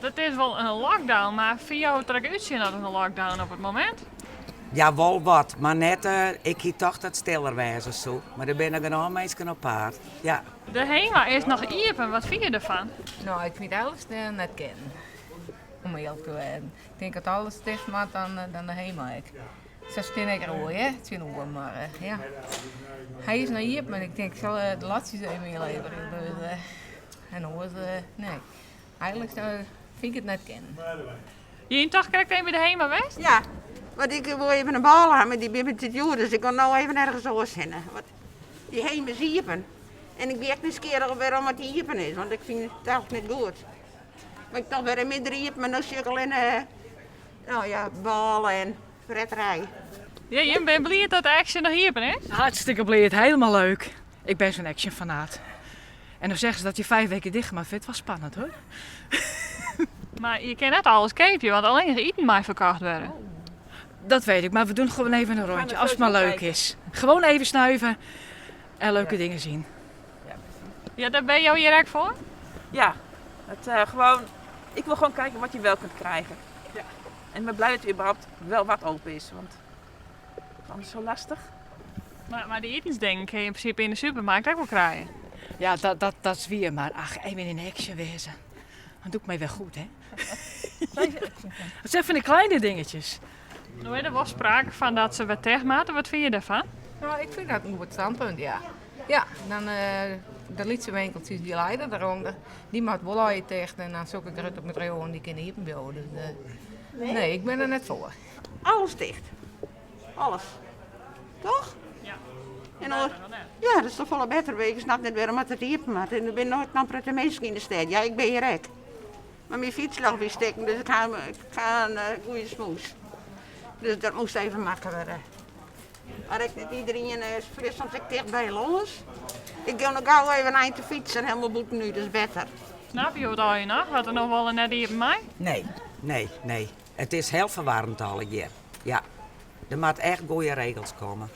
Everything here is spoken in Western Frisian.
Dat is wol in lockdown, mar fine jo it der ek útsjen as in lockdown op it momint? Ja, wol wat, mar net, ik hie tocht dat it stiller wêze soe, mar der binne genôch minsken op paad, ja. De HEMA is noch iepen, wat fine je derfan? No, ik fyn it eigentlik net kinnen, om earlik te wêzen. Ik tink dat alles ticht moat, dan de HEMA ek. Sa stean ik der oer, hear, tsjinoer, mar ja. Hy is noch iepen en ik tink, ik sil de lotsjes even ynleverje, dus en oars, nee. Eigenlik fyn ik it net kinnen. Je toch krekt even by de HEMA west? Ja, want ik wol even in bôle ha, mar dy binne te djoer, dus ik gean no even ergens oars hinne. Want dy HEMA is iepen. En ik wie ek nijsgjirrich wêrom it iepen is, want ik fyn it eigentlik net goed. Mar ik tocht wêrom is er iepen, mar no sjoch ik allinne, no ja, bôle en fretterij. Ja, jim binne bliid dat de Action noch iepen is? Hartstikke bliid, helemaal leuk. Ik ben zo'n Action-fanaat. En dan zeggen ze dat je 5 weken dicht moat, vind ik het wel spannend hoor. Mar je kinne net alles keapje, want allinnich iten mei ferkocht wurde. Dat weet ik, maar we doen gewoon even een rondje, als het maar leuk is. Gewoon even snuiven en leuke dingen zien. Ja, dêr binne jo hjir ek foar? Ja, het, gewoon, ik wil gewoon kijken wat je wel kunt krijgen. Ja. En ik ben blij dat er überhaupt wel wat open is, want anders is het zo lastig. Mar dy itensdingen kinne je yn prinsipe yn de supermarkt ek wol krije. Ja, dat is wier, mar ach, even yn de Action wêze. Dan doe ik my wer goed, hè? Dat zijn van die kleine dingetjes. No is der wol sprake fan dat se wer ticht moatte. Wat fine je dêrfan? No, ik fyn dat in goed standpunt, ja. Ja, dan de lytse winkeltsjes dy lije derûnder, dy moatte wol allegear ticht en dan sokke grutte bedriuwen dy kinne iepen bliuwe. Dus nee, ik bin der net foar. Alles ticht. Alles. Toch? Ja. En oar, ja, dat is toch folle better. Ik snap net wêrom it iepen moat. En der binne noait amper te minsken yn de stêd. Ja, ik bin hjir ek. Mar myn fyts leit wie stikken, dus ik ha, ik ha in goede smoes. Dus dat moast even makke wurde. Mar ek net iedereen is Fryslân ek ticht by lâns. Ik gean noch gau even ein te fytsen, helemaal bûten út, dat is better. Snappe jo it allegear noch, wat der no wol en net iepen mei? Nee, nee, nee. It is hiel ferwarrend allegear. Ja. Der moat echt goede regels komme.